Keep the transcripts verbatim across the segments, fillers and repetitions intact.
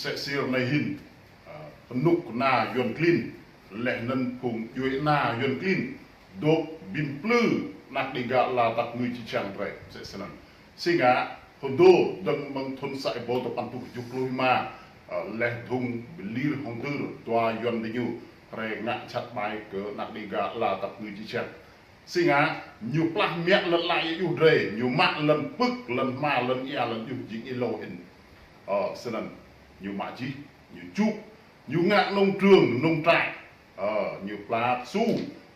Msĕ si ră anai hĭn, ơ, kơnuk kơna Yuăn klin, laih anŭn phung djuai ana Yuăn klin, dŏ ƀing plư anak Đêga ala tăp ngui či čang rai, msĕ snăn. Si ngă, hơdô dơ̆ng mơ̆ng thŭn sa êbâo dua păn êtuh kjuh pluh êma, ơ, laih dơ̆ng ƀơi lir hŏng tơr dua Yuăn diñu, rai ngă jhat ƀai kơ anak Đêga ala tăp ngui či čang. Si ngă, ñu plah mă lŏn ala ia juh drei, ñu mă lŏn pưk, lŏn hma, lŏn ia, lŏn juh jing êlâo hĭn. Ơ, snăn, ñu mă jih, ñu čŭk, ñu ngă nông trường, nông trại. Ơ, ñu pla su,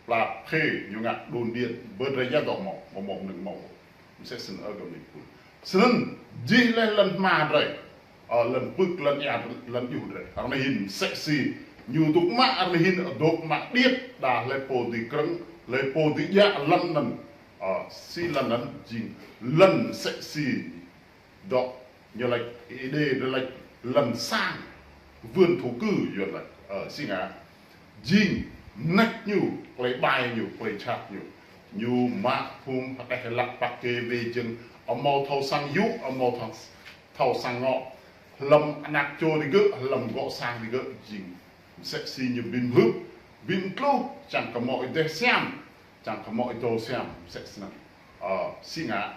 pla khê, ñu ngă đồn điền, ƀơi drei ia dŏ mâo, mâo mâo mơnơ̆ng mâo. Msĕ snăn ơ gơ̆p ni pul. Snăn, jih laih lŏn hma drei. Ơ, lŏn pưk, lŏn ia, lŏn juh drei. Ră anai hĭn msĕ si. Ñu dŏ mă ră anai hĭn, dŏ mă điêt, đa hlei pô dưi krơ̆ng, hlei pô dưi djă lŏn anăn. Ơ, si lŏn anăn jing, lŏn msĕ si. Dŏ, ñu laĭ, Êđê drei laĭ, lŏn sang, vườn thổ cư, Yuăn laĭ. Ơ, si ngă. Jing, mnêč ñu, klei ƀai ñu, klei jhat ñu. Ñu mă phung hơđeh hlăk păk kê wê jơ̆ng, amâo thâo sang yŭ, amâo thâo, thâo sang ngŏ. Hlăm anak čô digơ̆, hlăm gŏ sang digơ̆, jing. Msĕ si ñu ƀĭm hưp, ƀĭm tluh, čang kơ mâo êdeh siam, čang kơ mâo êdâo siam, msĕ snăn. Ơ, si ngă,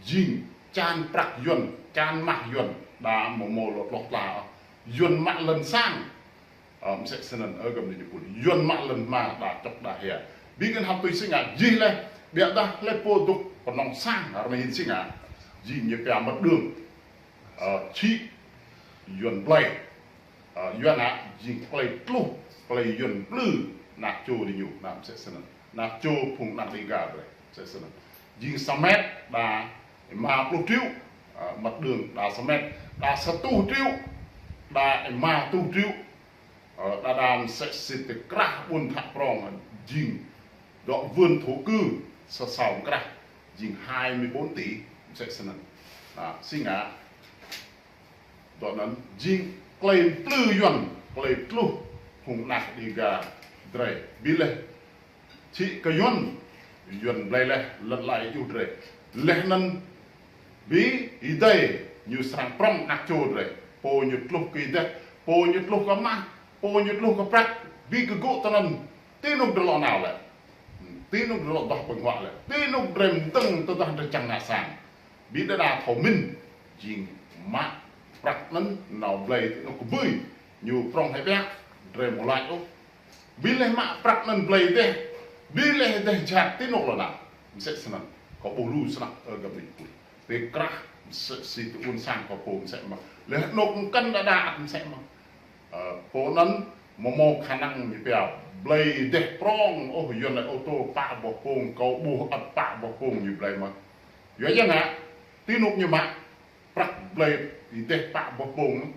jing, čan prăk Yuăn, čan mah Yuăn, đa mâo mâo lŏ tloh tla, Yuăn mă lŏn sang, Ơ, msĕ snăn, ơ, gơ̆p ni ñu pul. Yuăn mă lŏn hma đa čŏk đa hia. Ƀing gơ̆n hăp tui si ngă jih laih, ƀiădah hlei pô dŏ pơnŏng sang, ră anai hĭn si ngă. Jing ñu pia mất đường. Ơ, čih Yuăn blei. Ơ, Yuăn ngă, jing klei tluh, klei Yuăn plư, anak čô diñu, anăn msĕ snăn. Anak čô phung anak Đêga drei, msĕ snăn. Jing sa met, đa êma pluh triệu, ơ, mất đường, đa sa met, đa sa êtuh triệu, đa êma êtuh triệu, Ơ, đa đa msĕ si ti krah ƀuôn Thak Prong, jing dŏ vườn thổ cư, sa sao krah, jing hai mươi bốn tỷ, msĕ snăn. Ơ, si ngă, dŏ anăn, jing klei plư Yuăn, klei tluh, phung anak Đêga drei, bi laih, Čih kơ Yuăn, Yuăn blei laih lŏn ala ia juh drei. Laih anăn bi êdei ñu srăng prŏng anak čô drei. Pô ñu tluh kơ êdeh, pô ñu tluh kơ mah, pô ñu tluh kơ prăk, bi kơ gŭ tơ anăn, ti anôk drei lŏ nao lĕ. Ti anôk drei lŏ duah ƀơ̆ng huă lĕ. Ti anôk drei mdơ̆ng tơdah drei čang ngă sang. Bi đa đa thâo mĭn, jing mă prăk anăn nao blei ti anôk kbưi, ñu prŏng hĕ ƀiă, drei amâo lač ôh. Bi laih mă prăk anăn blei êdeh, bi laih êdeh jhat ti anôk lŏ nao. Msĕ snăn, kâo ƀuh lu snăk ơ găp ni pul. Ti krah, msĕ si ti ƀuôn sang kâo pô msĕ mơh. Laih anôk mkăn đa đa ăt msĕ mơh. Ơ, pô anăn mâo mâo khả năng ñu pia, blei êdeh prŏng, ôh, Yuăn laĭ ô tô pă boh pông, kâo ƀuh ăt pă boh pông ñu blei mơh. Yua ya ngă, ti anôk ñu mă, prăk blei êdeh pă boh pông,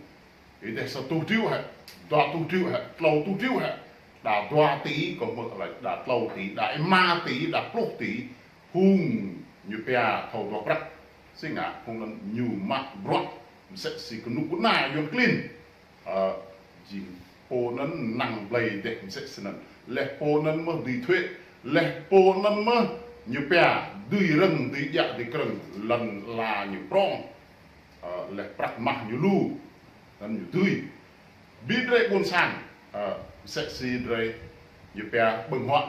êdeh sa êtuh triệu hĕ, dua êtuh triệu hĕ, tlâo êtuh triệu hĕ, đa dua tỷ, kâo hmư̆ laĭ, đa tlâo tỷ, đa êma tỷ, đa pluh tỷ, phung ñu pia thâo duah prăk. Si ngă, phung anăn ñu mă bruă, msĕ si kơnuk kơna Yuăn klin. Ơ, jing pô anăn năng blei êdeh msĕ snăn. Laih pô anăn mơh dưi thuế. Laih pô anăn mơh ñu pia dưi rơ̆ng, dưi djă, dưi krơ̆ng. Lŏn ala ñu prŏng. Ơ, laih prăk mah ñu lu. Anăn ñu dưi. Bi drei ƀuôn sang. Ơ, msĕ si drei ñu pia ƀơ̆ng huă.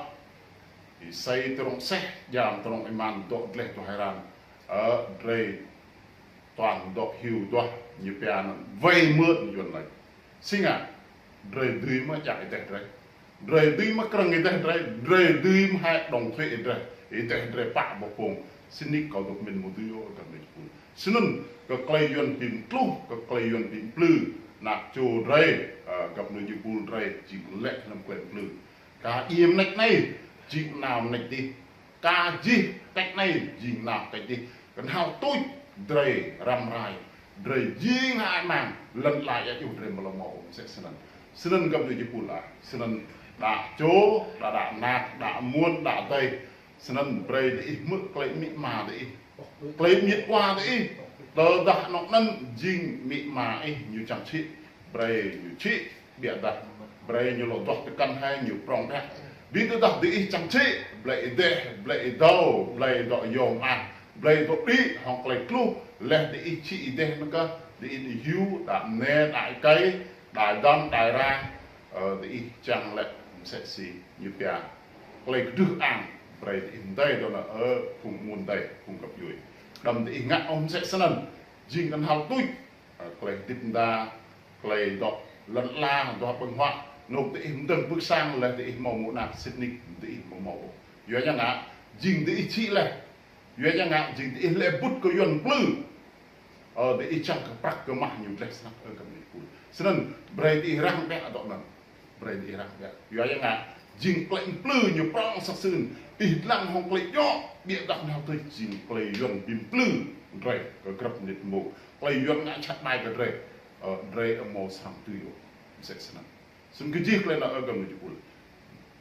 Ih asei tơrŏng aseh, djam tơrŏng êman, dŏ dleh dŏ hơran. Ơ, drei Toàn dŏ hyu duah ñu pia anăn vay mượn Yuăn lač. Si ngă, drei dưi mơ̆ djă êdeh drei. Drei dưi mơ̆ krơ̆ng êdeh drei, drei dưi mơ̆ hĕ đóng thuế êdeh, êdeh drei pă boh pông. Snăn kâo dŏ mĭn mơ̆ dưi ôh găp ni pul. Snăn kơ klei Yuăn bi mtluh, kơ klei Yuăn bi mplư, anak čô drei, ơ, găp ni pul drei, jing lĕ hlăm klei mplư. Kơ iĕm mnêč anei, jing nao mnêč dih. Kơ jih tĕk anei jing nao tĕk dih. Kơnhal tuč drei răm rai. Drei jing hơăi mang, lŏn ala ia juh drei mlâo mâo msĕ snăn. Snăn găp ni pul ah. Snăn đa čô, đa đa anak, đa amuôn, đa adei. Snăn brei diih hmư̆ klei amĭ ama diih. Klei amĭ wa diih. Tơdah anŏ anăn jing amĭ ama ih ñu čang čhĭ. Brei ñu čhĭ. Ƀiădah, brei ñu lŏ duah tơkăn hĕ ñu prŏng ƀiă. Bi tơdah diih čang čhĭ, blei êdeh, blei êdâo, blei dŏ yôm ah, blei dŏ đĭ, hŏng klei tluh, laih diih čhĭ êdeh anăn kơ, Diih hyu, đa mơne, đa êkei, đa dăm, đa ra, ơ, diih čang lĕ mơsĕ si ñu pia. Klei kơdrưh ang, brei diih mơdai dŏ nao, ơ, phung mơ̆ng mơdai, phung găp djuai. Đăm diih ngă ôh mơsĕ snăn, jing kơnhal tuč, ơ, klei hơdip mơda, klei dŏ lăn ala, dŏ ƀơ̆ng huă, anôk diih mơdơ̆ng pưk sang, leh diih hmâo mơ̆ng anăp sĭt nik, diih hmâo mơ̆ ôh. Yua yang ngă, jing diih čih leh, yua yang ngă, jing diih lĕ bŭt kơ Yuăn plư. Ơ, diih čang kơ prăk kơ mah ñu dleh snăk, ơ, găp ni pul. Snăn, brei diih răng ƀiă dŏ anăn. Brei diih răng ƀiă. Yua yang ngă, jing klei plư ñu prŏng săk sưn. Ih dlăng hŏng klei djŏ, ƀiă dah nao tui jing klei Yuăn bi plư. Drei, kơ grăp mnĭt mông. Klei Yuăn ngă čăt ƀai kơ drei. Ơ, drei hmâo srăng tui ôh. Mơsĕ snăn. Snăn kơ jih klei nao ơ găp ni pul.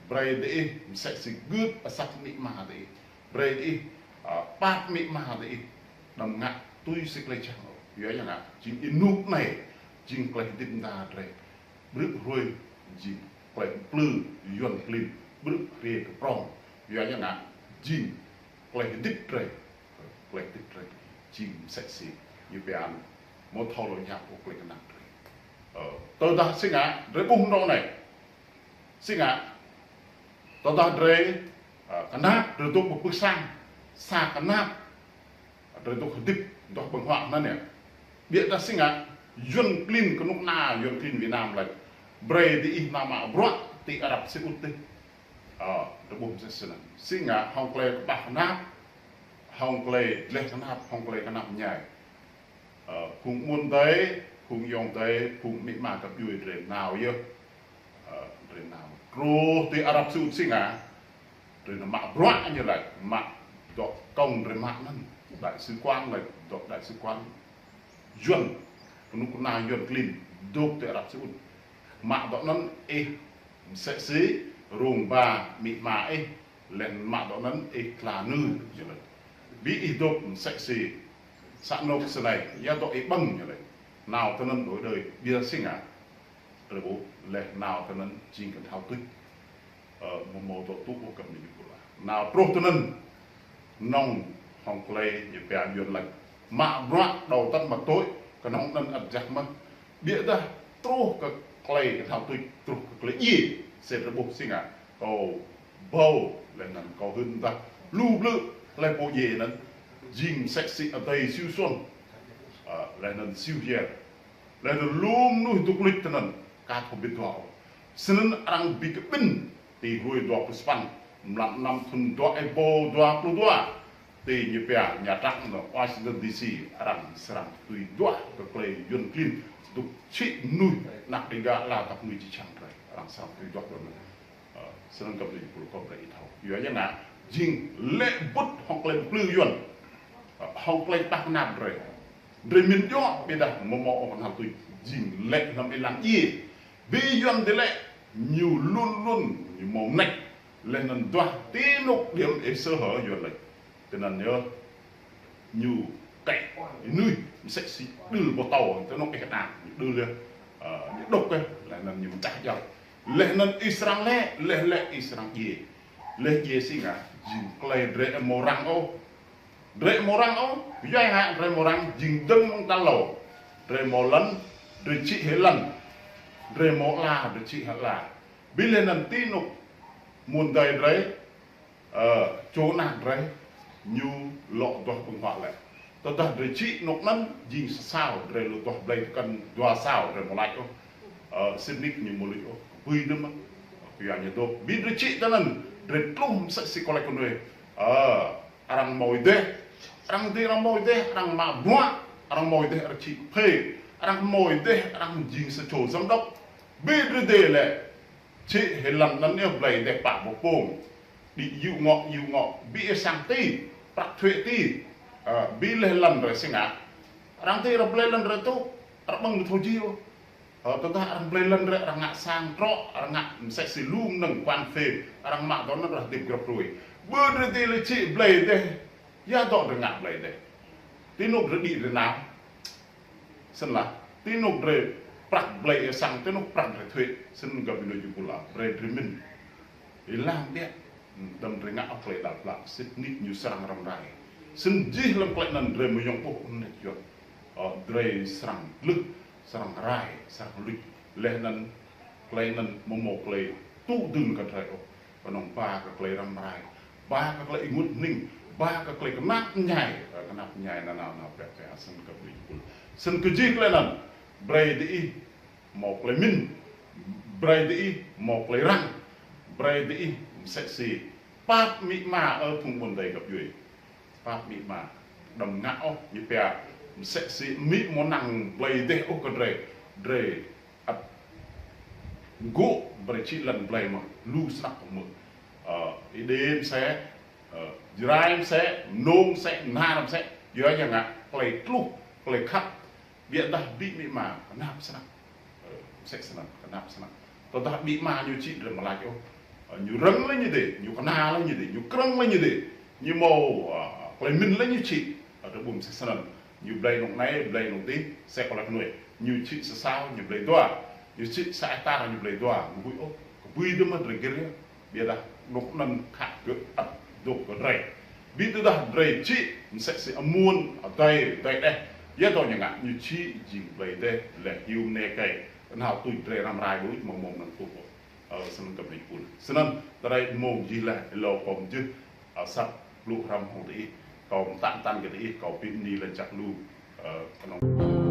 Brei diih mơsĕ si gưt asăp amĭ ama diih. Brei diih, ơ, pap amĭ ama diih. Đăm ngă tui si klei čang ôh. Yua yang ngă, jing ênuk anei, jing klei hơdip mơda drei. Brư̆ hruê jing klei plư Yuăn klin, brư̆ hriê kơ prŏng. Yua yang ngă, jing klei hơdip drei. Klei hơdip drei jing mơsĕ si ñu pia anăn. Mâo thâo lŏ yap ôh klei knap drei. Ơ, tơdah si ngă, drei ƀuh mrâo anei. Si ngă, tơdah drei, ơ, knap, drei dôk pơ pưk sang, sa knap, drei dôk hơdip, dŏ ƀơ̆ng huă anăn yơh. Ƀiă dah si ngă, Yuăn klin kơnuk kơna, Yuăn klin Việt Nam lĕ. Brei diih nao mă bruă ti Arab Saudi. Ơ, drei ƀuh mơsĕ snăn. Si ngă, hŏng klei kơƀah knap, hŏng klei dleh knap, hŏng klei knap mơñai. Ơ, phung mơ̆ng mơdai, phung ayŏng adei, phung amĭ ama găp djuai drei nao yơh. Ơ, drei nao. Truh ti Arab Saudi si ngă. Drei nao mă bruă ñu lač, mă dŏ kông drei mă anăn. Đại sứ quán lač, dŏ đại sứ quán Yuăn. Kơnuk kơna Yuăn klin, dôk ti Arab Saudi. Mă dŏ anăn ih mơsĕ si, rông ba amĭ ama ih, leh mă dŏ anăn ih tla nư, ñu lač. Bi ih dôk mơsĕ si, sa anôk snei, ya dŏ ih ƀơ̆ng, ñu lač. Nao tơ anăn đôi đơi, ƀiă si ngă. Drei ƀuh, leh nao tơ anăn jing kơnhal tuč. Ơ, mâo mâo dŏ tŭ ôh găp ni pul. Nao truh tơ anăn, nŏng hŏng klei ñu pia Yuăn lač. Mă bruă đầu tắt mặt tối, kơnơ̆ng anăn ăt jăk mơh. Ƀiă dah truh kơ klei kơnhal tuč, truh kơ klei djiê, sĭt drei ƀuh si ngă. Kâo ƀâo, leh anăn kâo hưn dah. Lu blư̆, klei pô djiê anăn. Jing mơsĕ si adei Siu Suôn. Ơ, leh anăn Siu Hiêr. Leh anăn lu mnuih dôk luč tơ anăn, ka thâo ƀĭt dua ôh. Snăn arăng bi kƀĭn, ti hruê dua pluh sapăn, mlan năm thŭn dua êbâo dua pluh dua. Ti ñu pia, Nhà Trắng anăn Washington D C, arăng srăng tui duah kơ klei Yuăn klin, dôk čhĭ mnuih, anak Đêga ala tăp mnuih či čang drei, arăng srăng tui duah kơ mnuih. Ơ, snăn găp ni pul kâo brei ih thâo. Yua yang ngă, jing lĕ bŭt hŏng klei plư Yuăn. Ơ, hŏng klei pah knap drei. Drei mĭn djŏ, ƀiă dah mâo mâo ôh kơnhal tuč jing lĕ hlăm êlan djiê. Bi Yuăn dê lĕ, ñu lun lun, ñu mâo mnêč. Leh anăn duah ti anôk điểm êsơ hơ Yuăn lač. Tơ anăn yơh, ñu kĕ, ñu nuih, mơsĕ si đưl pơtâo, tơ anôk ih kơđa, ñu đưl yơh, ơ, ñu đŏk yơh, leh anăn ñu mdah jăl. Leh anăn ih srăng lĕ, leh lĕ ih srăng djiê. Leh djiê si ngă, jing klei drei amâo răng ôh. Drei amâo răng ôh, yua hă drei amâo răng, jing dơ̆ng mơ̆ng tal êlâo. Drei mâo lăn, drei čhĭ hĭ lăn. Drei mâo ala, drei čhĭ hĭ ala. Bi leh anăn ti anôk mơ̆ng adei drei, ơ, čô anak drei, ñu lŏ duah ƀơ̆ng huă leh. Tơdah drei čhĭ anôk anăn, jing sa sao, drei lŏ duah blei tơkăn dua sao, drei amâo lač ôh. Ơ, sĭt nik ñu amâo luč ôh, kbưi dơ̆ng mơh. Kơ yua ñu dôk. Bi drei čhĭ tơ anăn, drei tluh mơsĕ si kâo lač kơ anei. Ơ, arăng mâo êdeh, arăng dê arăng mâo êdeh, arăng mă bruă, arăng mâo êdeh, arăng čhĭ kphê, arăng mâo êdeh, arăng jing sa čô giám đốc. Bi drei dê lĕ, čhĭ hĭ lăn anăn yơh blei êdeh pă boh pông. Đĭ yŭ ngŏ, yŭ ngŏ, bi ih sang ti, prăk thuê ti. Ơ, bi leh lăn drei si ngă. Arăng ti arăng blei lăn drei tŭ, arăng ƀơ̆ng thâo jih ôh. Ơ, tơdah arăng blei lăn drei, arăng ngă sang trŏ, arăng ngă mơsĕ si lu mnơ̆ng quan phê, arăng mă dŏ anăn arăng hơdip grăp hruê. Bi drei dê lĕ čhĭ blei êdeh, ya dŏ drei ngă blei êdeh. Ti anôk drei đĭ drei nao. Snăn lah, ti anôk drei prăk blei ih sang, ti anôk prăk drei thuê, snăn găp ni ñu pul, brei drei mĭn. Ih lăng ƀiă, đăm drei ngă ôh klei đăl ƀlă, sĭt nik ñu srăng răm rai. Snăn jih hlăm klei anăn drei amâo yŏng ƀuh ôh mnêč Yuăn. Ơ, drơi srăng lưh, srăng rai, srăng luč. Leh anăn, klei anăn mơ̆ mâo klei tŭ dưn kơ drơi ôh. Kơnơ̆ng ba kơ klei răm rai, ba kơ klei ênguôt hning, ba kơ klei knap mñai, ơ, knap mñai nanao nao pĕk pĕk asăn kơ ƀing pul. Snăn kơ jih klei anăn, brei diih mâo klei mĭn, brei diih mâo klei răng, brei diih msĕ si pap amĭ ama, ơ, phung ƀôn dei găp djuê. Pap amĭ ama, đăm ngă ôh, ñu pia, msĕ si amĭ mâo năng blei dêh ôh kơ drơi, drơi ăt gŭ brei čih lăn blei mơ̆, lu snăk mơ̆. Ơ, Êđê msĕ, ơ, Jrai msĕ, Mnông msĕ, Mnar msĕ, yua ya ngă, klei tluh, klei khăp, ƀiădah ƀing amĭ ama, knap snăk. Ơ, msĕ snăn, knap snăk. Tơdah amĭ ama ñu čih drơi mơlač ôh. Ơ, ñu răng lĕ ñu dê, ñu kơna lĕ ñu dê, ñu krơ̆ng lĕ ñu dê. Ñu mâo, ơ, klei mĭn lĕ ñu čih. Ơ, drơi ƀuh msĕ snăn. Ñu blei nŏk anei, blei nŏk adih, msĕ kơ lăk nuê. Ñu čih sa sao, ñu blei dua. Ñu čih sa hectar, ñu blei dua. Ñu huĭ ôh. Kơ ƀuh dơ̆ng mơ̆ drơi gĭr yơh. Ƀiădah nŏk anăn khă gơ̆ ăt dôk kơ drơi. Ƀiădah drơi čih, msĕ si amuôn, adai, adai dêh. Yua dŏ ñu ngă, ñu čih jing blei dêh, leh hiu mnê kơi. Knhal tuč drơi răm rai đuč, mơ̆ mâo năng tŭ ôh. Ơ, snăn kơ ƀing pul. Snăn, tơlơi mơ̆ng jih leh, êlâo kâo mjưh, ơ, asăp pluh hrăm hŏng diih, kâo mtă mtăn kơ diih, kâo pĭ mni lăn čăk lu, ơ, kơnơ̆ng.